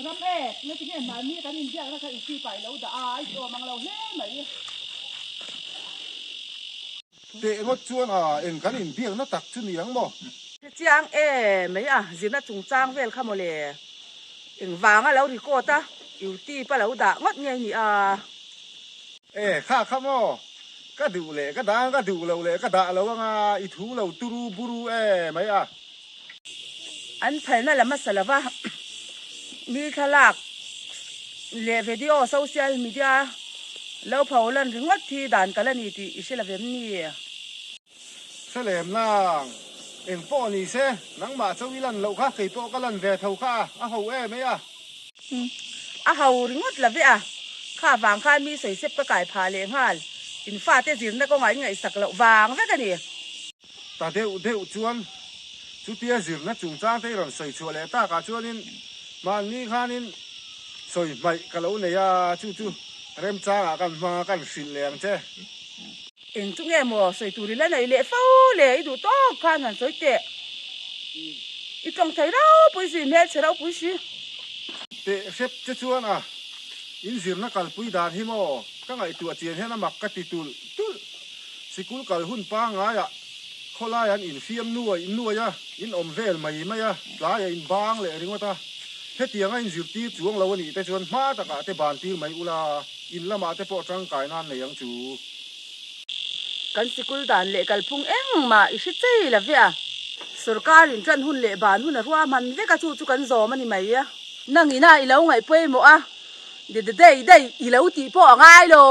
Ram e, ngatinge mahni kan inbiakna kha inchip ah i lo dah a, i tlawm ang lo hle mai. Teh ngawt chuan a eng kan inbiakna tak chu ni ang maw? Hetiang e mai a, zirna chungchang vel kha mawle. Engvanga lo record a, youtube a lo dah ngawt nge ni a? E kha kha maw, ka duh leh ka dah ang, ka duh loh leh ka dah lo anga i thu lo turu buru e mai a. An phalna la hmasa lova, mi thlalak leh video social media lo pho lan ringawt hi dan kal a ni tih i hre lovem ni? Hre lem nang, eng pawh ni se, nangmah cho i lan loh kha, kei pawh ka lan ve tho kha a, a ho em ei a. A ho ringawt lo ve a, kha vang khan mi sawisep ka kai phah leh nghal, in fate zirna kawngah in ngaihsak loh vang vek a ni. Ta deuh deuh chuan chutia zirna chungchang te i rawn sawi chhuah leh takah chuanin mahni khanin sawi hmaih ka lo nei a, chu chu remchangah kan hmang a, kan hrilh leh ang che. Eng chu nge maw sawi tur i la nei leh fo le, i duh tawk khan han sawi teh. I tawng thei ropui si, hmelchhe ropui si. Teh hrep che chuan a, in zirna kalpui dan hi maw ka ngaihtuah chian hian a mak ka ti tulh tulh. Sikul kal hun pangaiah khawlai an infiam nuai nuai a, in awm vel mai mai a, tlai a inbang leh ringawt a. Hetianga inzirtir chuang lo a nih te chuan hma takah te ban tir mai ula, in lamah te pawh tangkai nan nei ang chu. Kan sikul dan leh kalphung engmah i hre chei lo ve a. Sorkar in tan hun leh ban hun a ruahman vek a, chu chu kan zawm a ni mai a. Nangina i lo ngaih pawimawh a, de de dei dei i lo tih pawh a ngai lo.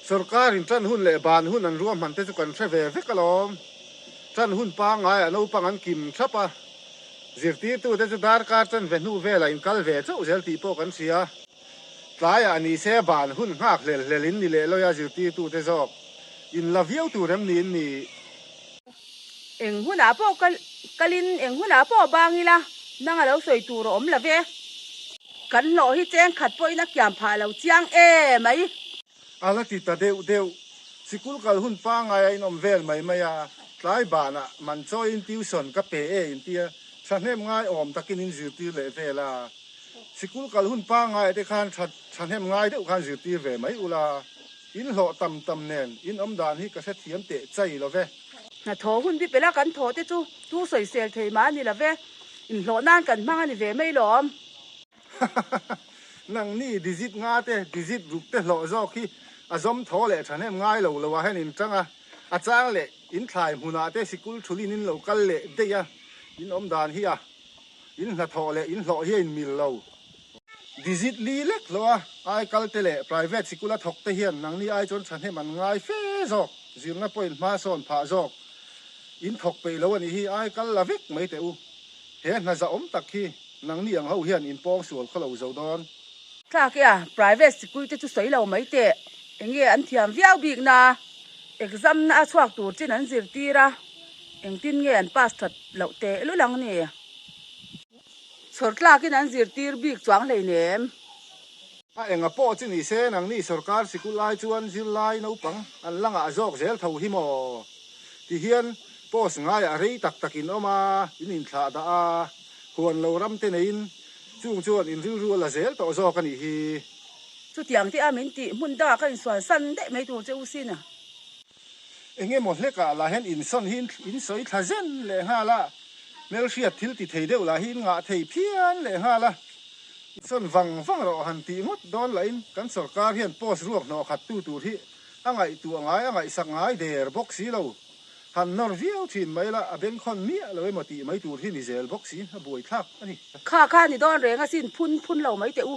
Sorkar in tan hun leh ban hun an ruahman te chu kan hre ve vek alawm. Tan hun pangaiah naupang an kim thlap a, zirtirtute chu darkar chanve hnu velah in kal ve chauh zel tih pawh kan hria. Tlaiah ni se ban hun nghak hlel hlel in ni leh lawi a zirtirtute zawk in la viau tur em ni in ni. Eng hunah pawh kalin eng hunah pawh bang ila nang a lo sawi tur a awm lo ve. Kan hlawh hi cheng khat pawhin a kiam phah lo chiang e mai. A la ti ta deuh deuh. Sikul kal hun pangai a inawm vel mai mai a, tlai banah man chawiin tuition ka pe e intia thahnem ngai awm takin in zirtir leh vel a. Sikul kal hun pangai te khan tha thahnem ngai deuh khan zirtir ve mai ula, in hlawh tam tam nen in awm dan hi ka hrethiam teh chai lo ve. Hnathawh hun bipel a kan thawh te chu tu sawisel thei mah a ni lo ve. Inhlawh nan kan hmang a ni ve mai lawm. Nangni digit nga te, digit ruk te hlawh zawk hi a zawm thaw leh thahnem ngai lo lo ah hian in tang a, a chang leh in thlai hmunah te sikul thulin in lo kal leh daih a, in awm dan hi a in hnathawh leh in hlawh hi a inmil lo. Digit li lek hlawh a, ai kal te leh private sikul a thawk te hian nangni ai chuan thahnem an ngai fe zawk, zirna pawhin hma sawn phah zawk. In thawk peih lo a nih hi, ai kal la vek mai teh u. He hna zahawm tak hi nangni ang ho hian in pawng sual khaw lo zo dawn. Tlak e a, private sikul te chu sawi lo mai teh. Enge an thiam viau bik na, exam na a chhuak tur chin an zirtir a, engtin nge an pass that loh teh lul ang ni. Chhawr tlakin an zirtir bik chuang hleinem. A enga pawh chu ni se, nangni sorkar sikul lai chuan zirlai naupang an la ngah zawk zel tho hi maw? Ti hian post ngaiah rei tak tak in awm a, in inthlah dah a, huan lo ram te neiin chung chuan in rilru a la zel tawh zawk a nih hi. Chutiang te a min tih hmun dangah ka insual san daih mai tur che u sin a. Eng emaw hlekah lah hian insawn hi in sawi thla zen leh nghal a, hmelhriat thil ti thei deuh lah hi in ngah thei phian leh nghal a. Insawn vang vang rawh han tih ngawt dawn lahin kan sorkar hian post ruak hnawh khat tu tur hi a ngaihtuah ngai a ngaihsak ngai der bawk si lo. Han nawr viau thin mai la a bengkhawn miah lo emaw tih mai tur hi ni zel bawk si a buaithlak a ni. Kha kha ni dawn reng asin phun phun lo mai teh u.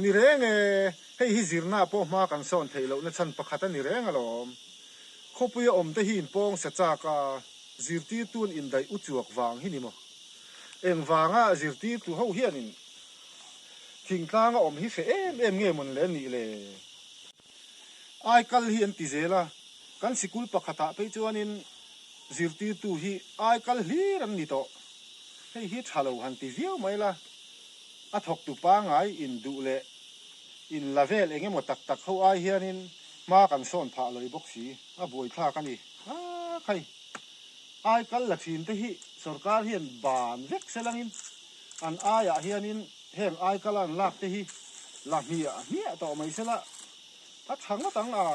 Ni reng e, hei hi zirna pawh hma kan sawn theih lohna chhan pakhat a ni reng alawm. Khawpuia awm te hi inpawng sa chak a, zirtirtu'n indaih u chuak vang hi ni maw? Engvanga zirtirtu ho hianin thingtlanga awm hi hre em em nge mawn le nih le? Ai kal hi an ti zel a, kan sikul pakhatah phei chuanin zirtirtu hi ai kal hlir an ni tawh. Hei hi tha lo han ti viau mai la. A thawktu pangngai in duh leh in la vel eng emaw tak tak ho ai hianin hma kan sawn phah lawih bawk si, a buaithlak a ni. Aa khai, ai kal la thin te hi sorkar hian ban vek se langin An aiah hianin heng aikal an lak te hi la hmiah hmiah tawh mai sela a tha ngawt ang a.